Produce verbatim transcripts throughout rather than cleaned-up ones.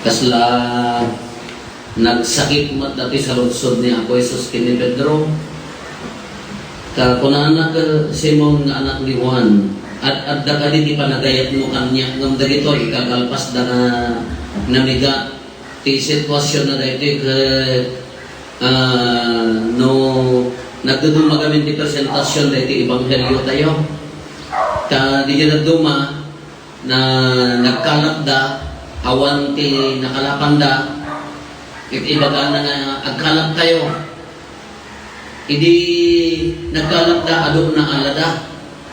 Kasla nagsakit met dati saludsod ni Apo Jesus ken ni Pedro. Ta kunana ken Simon nga anak ni Juan, "Ad-adda kadi ti panagayatmo kaniak ngem dagitoy ikakalpasda nga namigat ti sitwasionna daytoy ket, ah, no nagduduma ngamin ti presentasion daytoy ebangheliotayo." Ta diay dadduma, na nagkalapda, awan ti nakalapanda, ket ibagana nga agkalaptayo. Idi nagkalapda, adu naalada.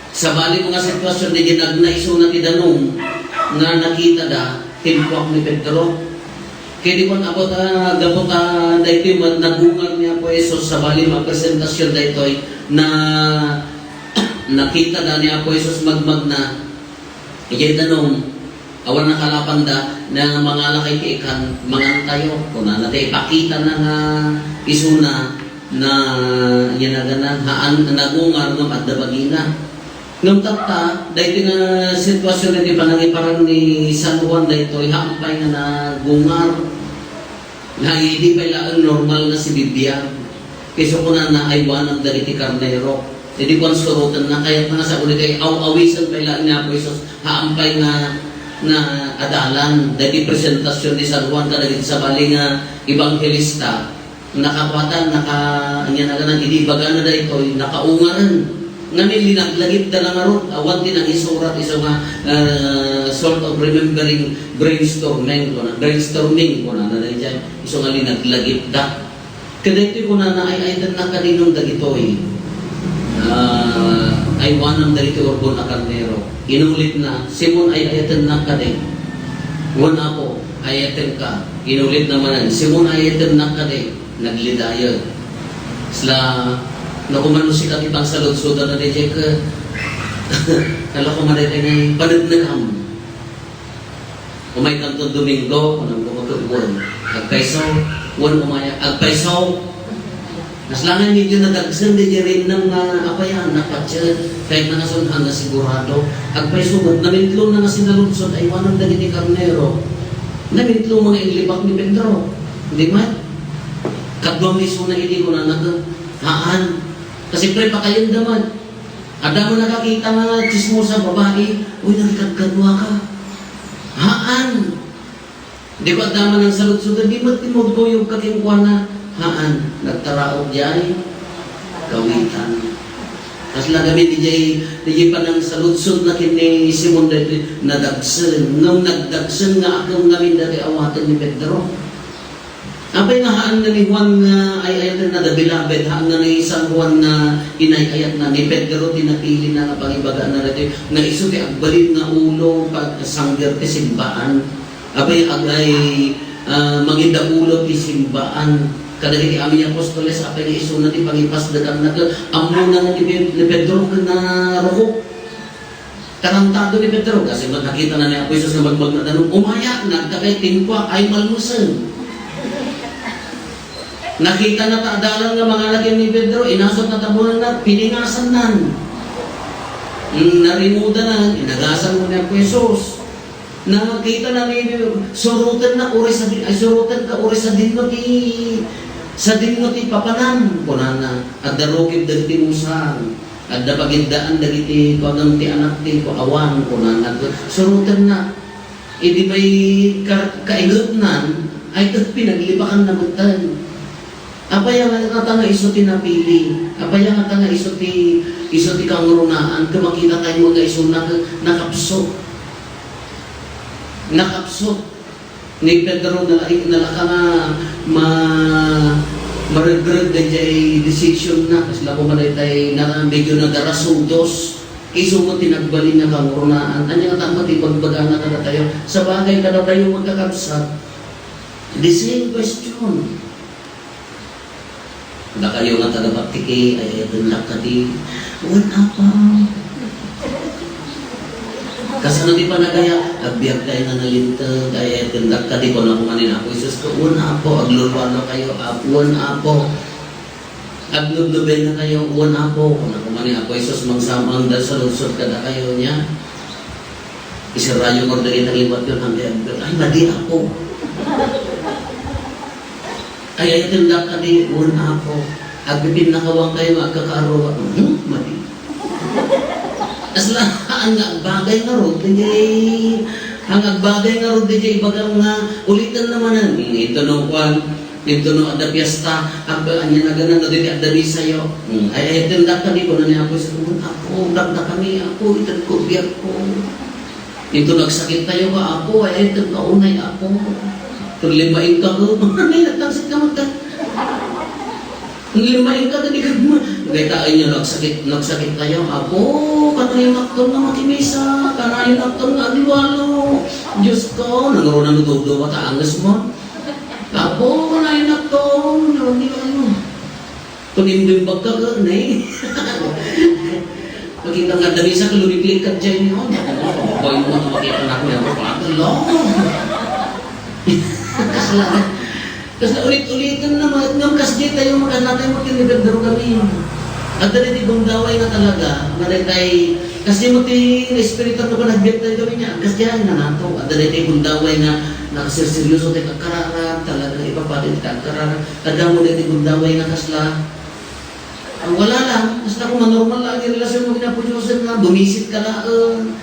Sabali met nga sitwasion, diay nagna isuna ti danum nga nakitada, timpuak ni Pedro. Ket di kuan, Apo, ta gapu ta daytoy met nagungar ni Apo Jesus, sabali met nga presentasion daytoy, na nakitada ni Apo Jesus magmagna. Idiay danum, awan nakalapanda, na mangalakay ti ikan, mangantayo. Kunana, ta ipakitana nga isuna na, ania naganan, haan, nagungar ngem adda bagina. Ngem tatta, daytoy nga sitwasion iti panangiparan ni San Juan daytoy, haan pay nga nagungar. Nga idi pay laeng normal nga sibibiag. Isu kunana, "Aywanam dagiti karnero." Idi kuan, surotenna, kayatna nga sao ditoy aw-awisen pay laeng ni Apo Jesus, haan pay nga, nga adalan dagiti presentasion ni San Juan kadagiti sabali nga ebanghelista. Nakakuatan, naka-, ania naganan, idi ibagana daytoy, nakaungaren. Ngamin, linaglagipda ngarud, awan ti nangisurat isu nga, ah, sort of remembering, brainstorming, kuna, brainstorming, kunana daydiay. Isu nga linaglagipda. Kadaytoy kunana, "Ay-ayatennak kadi ngem dagitoy. Ah, aywanam dagiti urbon a karnero." Inulitna, "Simon, ay-ayatennak kadi?" "Wen, Apo, ayatenka." Inulitna manen, "Simon, ayatennak kadi?" Naglidayen. Isla, no, kumano sika ti pangsaludsodana daydiay ket, kala ko man daydiay nga paneknekam. Umaykanto Domingo, kunam ko, "Wen." Agpayso, "Wen, umayak." Agpayso. Kasla nga medyo nadagsen daydiay rinnam nga, apay, a, napatien. Kayatna nga saan nga sigurado. Agpayso met, namintlona nga sinaludsod, "Aywanam dagiti karnero." Namintlona nga inlibak ni Pedro. Di met? Kaduam isuna idi kunana ket, "Haan." Kasi pre, pakayenda met. Adda met nakakita nga tsismosa, babai, "Uy, nagkadkaduaka." Haan. Di ba adda man nangsaludsod, di met timmudkuyogka kenkuana? Haan. Nagtaraok diay kawitan. Kasla ngamin diay, diay panangsaludsodna ken ni Simon daytoy, nadagsen. Ngem nagdagsen nga akem ngamin daytoy awaten ni Pedro. Apay nga haan nga ni Juan nga ay-ayatenna da beloved, haan nga ni San Juan nga inay-ayatna, ni Pedro ti napilina nga pangibagana daytoy, nga isu ti agbalin nga ulo, pag-, sangger ti simbaan. Apay, agay, ah, mangidaulo ti simbaan. Kadagiti amin nga apostoles, apay nga isuna ti pangipasdekanna, ket ammona nga ni Ped-, ni Pedro ken narukop. Tarantado ni Pedro, kasi met nakitana ni Apo Jesus nga magmagna danum, umaya, nagtakay, timpuak, ay malmesen. Nakitana ta adalan nga mangalagyan ni Pedro, inasutna, tabonanna, piningasannan. Mm, narimudanan, inagasan ni Apo Jesus. Nakitana ni, surotenna, uray sadin-, ay, surotenka, uray sadinno ti, sadinno ti papanam, kunana. Adda rukib dagiti musang. Adda pagiddaan dagiti kuanam ti anak ti awan, kunana ket surotenna. Idi pay ka-, kaingetnan, ay ket pinaglibakanna metten. Apay a ngata nga isu ti napili? Apay a ngata nga isu ti, isu ti kangrunaan? Ket makitatayo nga isuna ket nakapsut. Nakapsut. Ni Pedro, nala-, nalaka nga ma-, maregreg daydiay decision na, kasla koma daytay na medyo nagarasudos, isu met ti nagbalin nga kangrunaan. Ania nga tapno ti ibagbagana kadatayo? Sabagay, kadatayo, magkakabsat, the same question. Dakayo nga taga-Paktiki, ay-ayatendak kadi? Wen, Apo. Kasano ti panagayat? Agbiagkayo nga nalinteg, ay-ayatendak kadi? Kuna koma ni Apo Jesus, wen, Apo. Aglulualokayo, Ap-, wen, Apo. Agnobnobenakayo, wen, Apo. Kuna koma ni Apo Jesus, mangsamang da sa lungsod kadakayo niya. Isarayo mo dagiti nangiwatyo, hanggang, ay, madi, Apo. Ay, ay, tindak kadi, wen, Apo. Agpipinnakawankayo nga agkakaarruayo. Hmm, madi. Kasla, haan nga agbagay ngarud, diay, haan nga agbagay ngarud, diay, ibagam nga, uliten na manen. Hmm, ito no, kuan, ito no, adda fiesta, agba, ania na ganan, no, diay, adda misayo. Hmm, ay, ay, tindak kadi, kuna ni Apo, sa, Apo, dakdakami, Apo, ited ko, biag ko. Ito nagsakit tayo ka, Apo, ay, ito kaunay, Apo. Ito limain ka ko. Ay, nagtangsit ka magka. Limain ka, dali ka ma-, kaya tayo nyo, nagsakit, nagsakit tayo, Apo, kanayon akton nga makimisa, kanayon akton nga aglualo. Diyos ko, nangruna no todo, mataangas mo. Apo, kanayon akton, nga aglualo. Kung imbimbag ka, ka, ne? Makita nga dali sa kaluliklik ka dyan, no? Babae mo na makita na niya, Father, Lord. Kasla, kasla ulit-ulitan na, mga ngam, kas di tayo makana tayo magkinibagdaro kami. At dali di gundaway nga talaga, nga dahil tayo, kas di mo ti espiritan ko pa nagbiag tayo kami niya, kas di ay nga nato. At dali tayo gundaway nga, nakasirseryoso tayo kakararag, talaga, ipapatid ka kakararag. Adda mo daytoy gundaway nga kasla. Ah, wala lang. Kasla kung manormal lang yung relasyon mo kina Apo Joseph nga, bumisit ka laeng,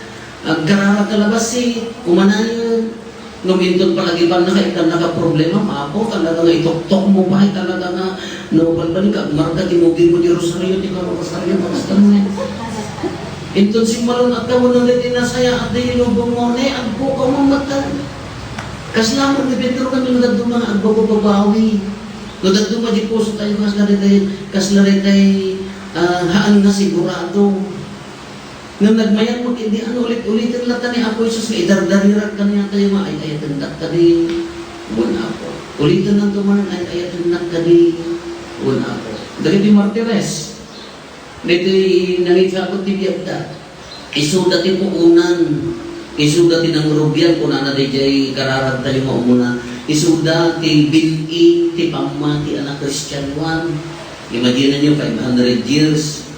agkararag ka la bassit, umanayon. Ngem inton palagipan na ka, itan na ka problema, mapo, talaga nga itoktok mo pa, ay talaga nga, no, balbalik ka, agmarka, timugi mo di rosaryo, ti ka rosaryo, basta mo. Inton simmalon at ka mo, no, daytoy nasaya, at di lubong mo, ne, agpukaw mo, matan. Kasla mo, ni Pedro kami, no, dadduma nga agbababawi. No dadduma di puso tayo, kasla daytay, kasla daytay, ah, haan nga sigurado. Ngem nagmayat mo, ket di ano, ulit-ulitan latta ni Apo Jesus nga idardarirak kaniatayo nga ay-ayatendak kadi, wen Apo. Ulitan nanto manen, ay-ayatennak kadi, wen Apo. Dagiti martires, dagiti nangisaput ti biagda. Isuda ti puonan, isuda ti nangrugian, kunana daydiay kararagtayo nga umuna. Isuda ti bin-i ti pammati a nakristianoan. Imagine-yo, five hundred years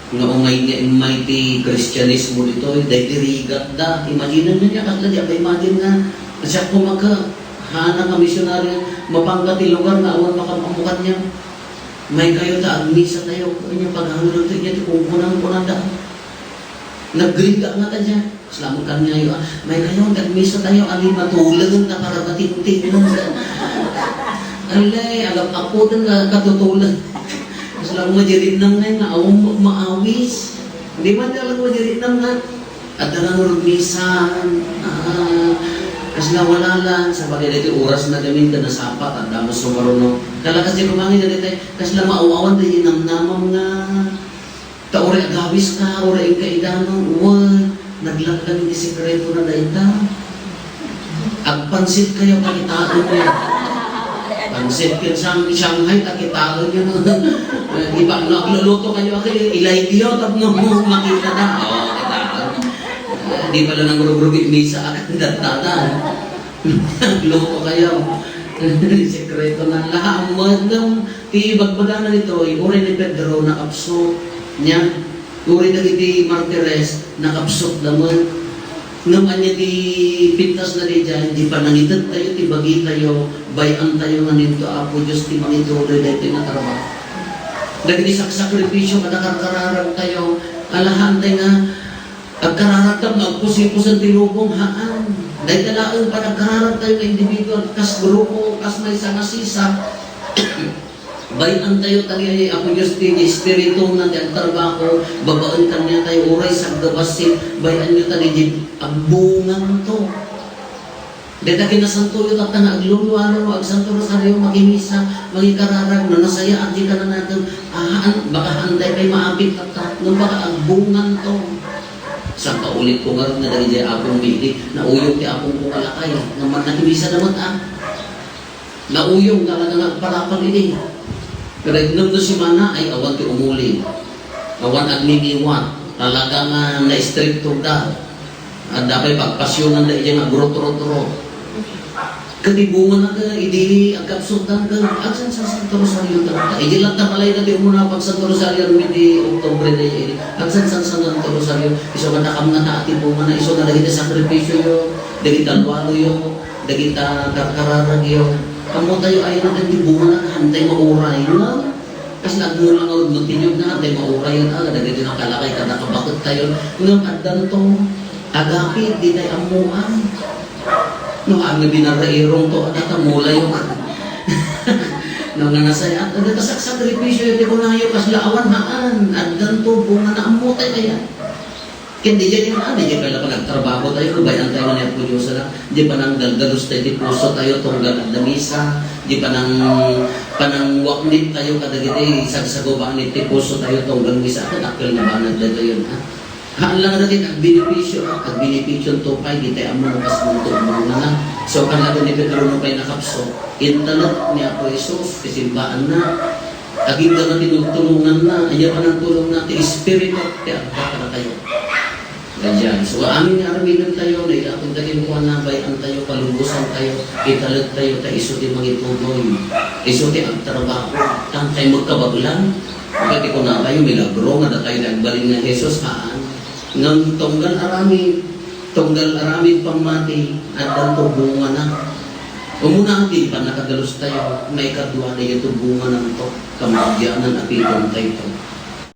nga umay nga immay ti Kristianismo ditoy, daydi rigatda. Imagine-yo nia, kasla di, imagine nga, siak koma ket, haan a misionaryo, mapanka ti lugar nga awan makaammo kaniak. Maykayo ta agmisa tayo, ket nia paghangrek ti, nia ti kunkunam, kunada. Nagrigat nga ta dia. Salamat kaniayo, ah. Maykayo ta agmisa tayo, ali matulengen ta para matingting. Alay, agap-apoten nga katutulen. Salamat madirinang nga, nga awan ma-, maawis. Di man talaga madirinang nga. Adda nga nurmisan, ah, kasla wala lang, sabagay daytoy oras na gamin ta nasapat, adda mo sumaruno. Kalakas di kumangi na daytoy, kasla maaw-awan daytoy namnamam nga, ta uray agawis ka, uray inka idano, wen, naglaglag ti sekreto na dayta. Agpansit kayo, pakitaen niyo. Pansit ken Shang-, Shanghai, ta kitaen niyo. Eh, di ba, no, agluluto kayo, kayo, i-live yo, tapno makita na. Oh, kita. Eh, di pala nang rugrugit misa, agdaddada. Agluto kayo. Sekreto na lahat. Ang mga, ti ibagbagana ditoy, uray ni Pedro, nakapsot. Nia, uray dagiti martires, nakapsot da met. Ngem ania ti pintasna daydiay, di panangitedtayo ti bagitayo, bay-antayo nga inton Apo Dios ti mangituloy daytoy nga trabaho. Dagiti saksakripisio kada karkararagtayo, alahaantay nga agkararagta nga agpusipusen ti lubong, haan. Dayta laeng panagkararagtayo nga individual, kas grupo, kas maysa nga sisa. Bay-antayo, ta ni Apo Dios ti, ti Espirituna ti agtrabaho babaen kaniatayo, uray sagda bassit, bay-anyo ta diay agbunganto. Dayta kinasantoyo, tatta nga aglulualo, agsanto rosario, makimisa, mangikararag, no nasayaat diay kananakem, ah, haan, baka haan tayo pay maapit, tatta, no baka agbunganto. Sangka ulit ko ngarud nga dagiti apong bili, nauyong ti apong ko kalakay, nga man nakimisa na met, ah. Nauyong talaga nga agpalapal idi. Pero inno no simana ay awan ti umuli. Awan agmimiwat. Talaga nga naistrikto da. Adda pay pagpasyonanda idi nga agrot-rot-rot. Ket ti bunga na ka, idi agkapsut da, agsansansanto rosario da. Idi latta malayda ti umuna pagsanto rosario, idi Oktubre na idi. Agsansansanto rosario. Isu nga dakam nga taa ti bunga na, isu nga dagiti sakripisyo yo, dagiti alwalo yo. Dagita karkararagyo, ammotayo aya nga dagiti bungana, haantay mauray, no? Kasla agmula nga udno ti niyog na, haantay mauray, ah, dagiti nakalakay kada kabaket tayo. Ngem addanto, agapit, ditay ammoan. No, haan nga binarrairong to, adda ta mulayo. No, nga nasay-at, adda ta saksakripisyo, ti kunayo, kasla awan haan, addanto, bungana, ammotay kaya. Ken diay, ah, diay pay la panagtrabaho tayo, kabay-an tayo ni Apo Dios, ala. Diay panangdaldalos tayo ti puso tayo, tunggal adda misa. Diay panang-, panangwaknit tayo kadagiti sagsagubaan iti puso tayo, tunggal misa. Ket dakkel nga banag daytoy, ha? Haan lang dagiti agbenepisio, ha? Agbenepisionto pay, di tayo ammo no kasano ti umuna na. So, kan labi ni Pedro no pay nakapso, intalek ni Apo Jesus, ti simbaanna. Agingga nga tinultulonganna, ania panangtulongna? Ti Espiritu ti agda kadatayo. Gayam. So, amin nga aramiden tayo, nailaton tayo, kuan na, bay-an tayo, palubosan tayo, italek tayo, ta isu ti mangituloy. Isu ti agtrabaho, tan kay magkabaglan. Kaya ti kuna tayo, milagro, nga datayo ti agbalin nga Jesus, haan. Ngem tunggal aramid, tunggal aramid pammati, addanto bungana. Umuna ti pannakadalus tayo, maikadua, dayto bungananto, kamagyanan a pigong tayo.